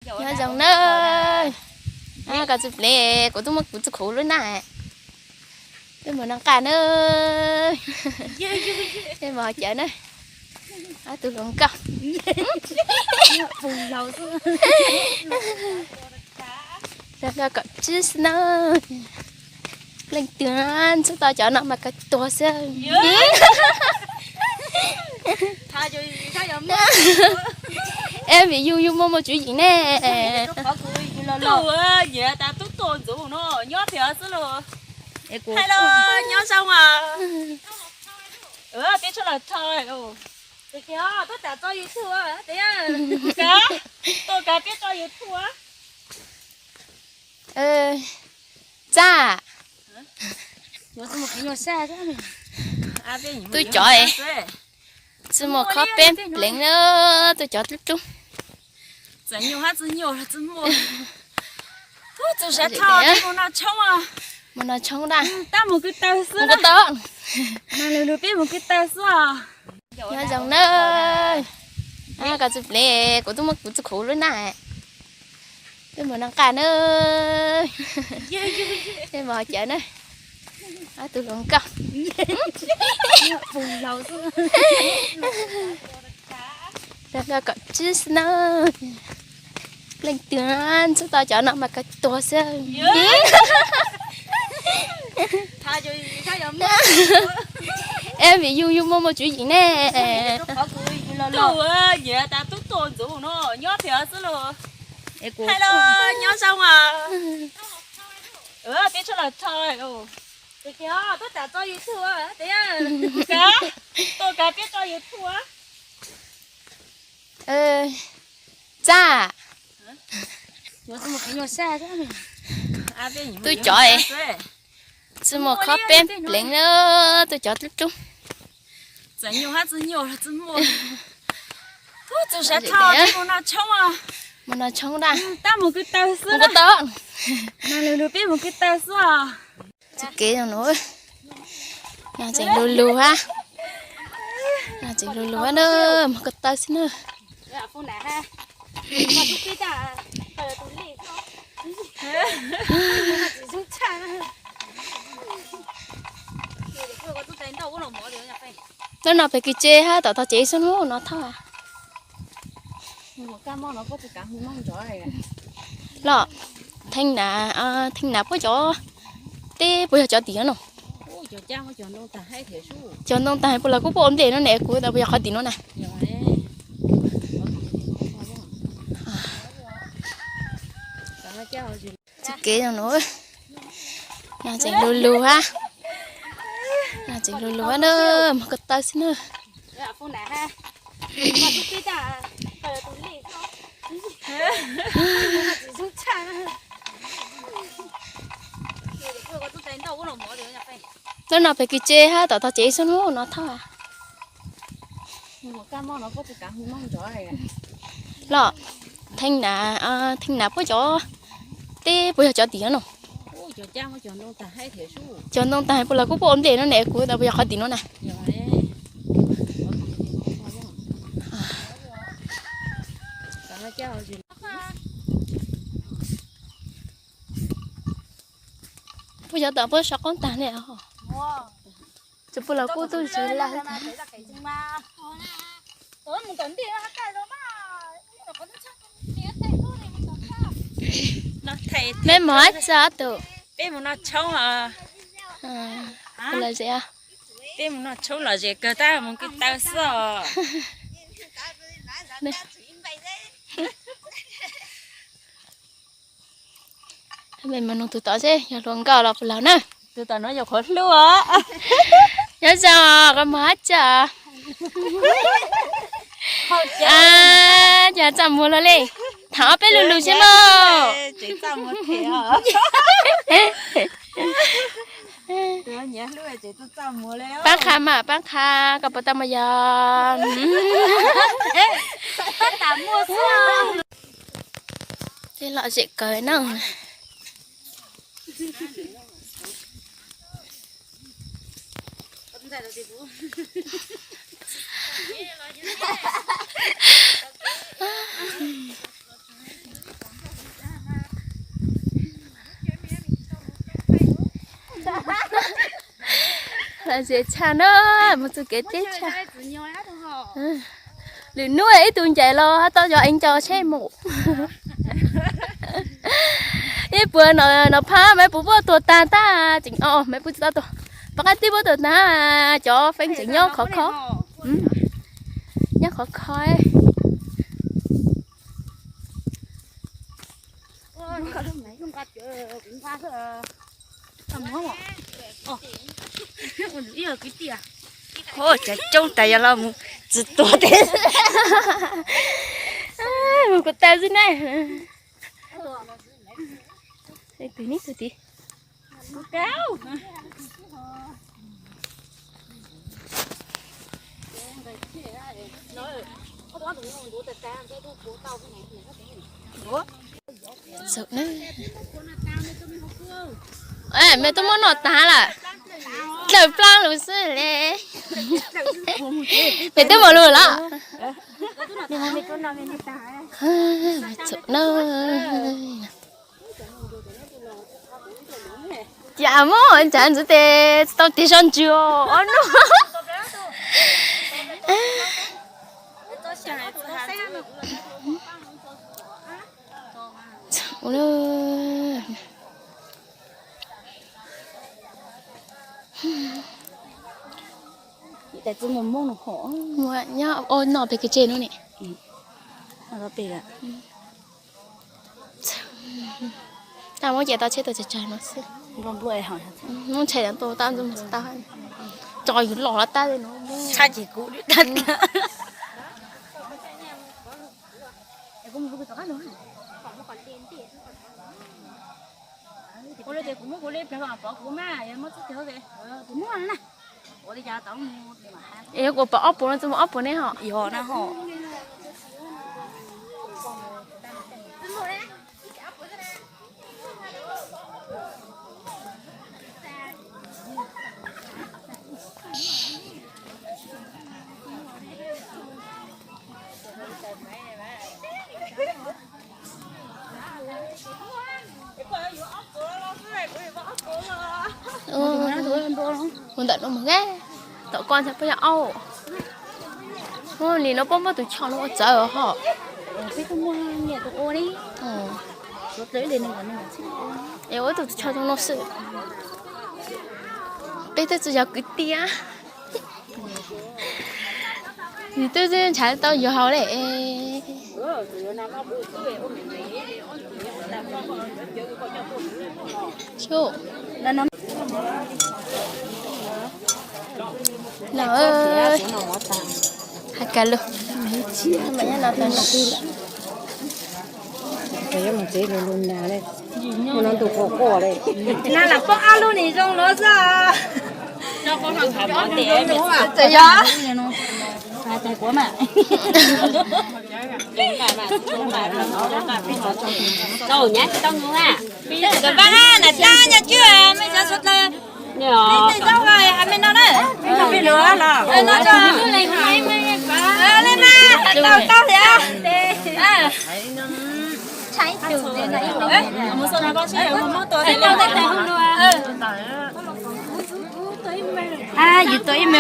Nyob zoo na. Koj tsis ple, kuv twb muab kuv txuj khuv lub na. Peb mus noj qab na. Peb mus cawv na. Ob tug hluas nkauj. Rau nkauj kom tsib xwb na. Leej twg ntxub tau cov no mas kawg tuag xwb. Es vim yus yus muaj muaj tswv yim ne. Nyiam tas tub tuaj ntxov no nyob tiag xwb los. Hais los nyob zoo as. Peb tshaj los tho. Tuaj tas tso YouTube, tuaj kav peb tso YouTube. Txaj, tus cov tsis muaj khob peb pleev na, tus cov dlub dlub. Txawm nyuaj hab tsis nyuaj los tsis muaj. Txus sav tho, mus noj tshoob, mus noj tshoob da. Tab mus kwv taw xwb, mus kwv taw. Mas lwm lwm peb mus kwv taw xwb os. Nyob zoo na. Koj tsis ple, kuv twb muab kuv txuj khuv lub na. Peb mus noj qab na. Peb mus cawv na. Ob tug hluas nkauj. Rau nkauj kom tsib xwb na. Leej twg ntxub tau cov no mas kawg tuag xwb. Es vim yus yus muaj muaj tswv yim ne. Nyiam tas tub tuaj ntxov no nyob tiag xwb los. Hais los nyob zoo as. Peb tshaj los tho. Tuaj tas tso YouTube, tuaj kav peb tso YouTube. Txaj, tus cov tsis muaj khob peb pleev na, tus cov dlub dlub. Txawm nyuaj hab tsis nyuaj los tsis muaj. Txus sav tho, mus noj tshoob, mus noj tshoob da. Tab mus kwv taw xwb, mus kwv taw. Mas lwm lwm peb mus kwv taw xwb os. Txoj kev zoo no, no tseem lug lug hab, no tseem lug lug hab na, mus kwv taw xwb na. Hnub no pem kwv tse hab tom tog tsev xwb hnub no thaj. Los, theej nav, theej nav puab cov teb puas yog cov tim no no? Cov ntoo tag puas los kuj puab ua nplej no ne, kuv tas puas yog qhov tim no na. Txoj kev zoo no, no tseem lug lug hab, no tseem lug lug hab na, mus kwv taw xwb na. Hnub no pem kwv tse hab tom tog tsev xwb hnub no thaj. Los, theej nav, theej nav puab cov teb puas yog cov tim no no? Cov ntoo tag puas los kuj puab ua nplej no ne, kuv tas puas yog qhov tim no na. Puab cov tom puab sov qoob tag ne. Tsis puas los kuj tuaj tsis laj. Meb mus hab txog tus, peb mus noj tshoob os. Peb mus noj tshoob lom zem kawg tab mus kwv taw xwb os. Mus nug tus tod seb yog hluas nkauj los puas laug na. Tus tom no yog qhuav hlub os. Nyob zoo, koj mus hab tsi? Cas txaj muag luaj li. Tham ob peb lu lus seb mog. Paab qha mas paab qha, koj puas tau muaj yog? Tej lom zem kawg na. Txhaj na, mus txoj kev teb tshaj. Lwm hnub ib tug ncaim los tau cov ev ncaus tsheb mus. Ib puas no phab maiv puas puab tuag tag tag tseem o maiv puas tsis tau tuag. Pab qab tib puab tuag tag, cov feeb tseem nyob khov kho. Nyob khov kho. Coob tas yog los mus tsis tuag tiag. Mus kuv tau xwb na. Tus neb tus tid. Mej tuaj muab noj tag lawm, dlawm plab lug xwb le. Mej twb mus lug los? Txhaum na. Cas muab ncav ntxiv tes tsis tau tig zog ntsws os no. Nyob noj pem kev tsev no ne. Tab muab ces tau tsheb tuaj tsawg tsawg no xwb. Muab ntshai tus tau ntxuj mus tau. Tso yus los los tab no. Tshaj ces kuv Es kuv pom ob puas no tsis muaj ob puas ne ho. Yog na ho. Mus ntawm no mus, tom koj ntxhais puab yog auj. Nim no puab muab tus choj no ua txawv ho. Es ua tus choj zoo no xwb. Peb twb tsis yog kwv tij. Yus twb ntshaw tau yus haus le. Los, hais kiag lug. Mus no ntu quas quaj le. Na lam poob ob lub nim zoo luaj xwb. Txawm yog. Tau nyab tsis tau nus na. Cov pab na, nam tab nyab cwb, mej cov suav dlawg. Mej tej zaub hais mej no na. Mej no tso. Le mas, tau tau thiab. Yus tua ib me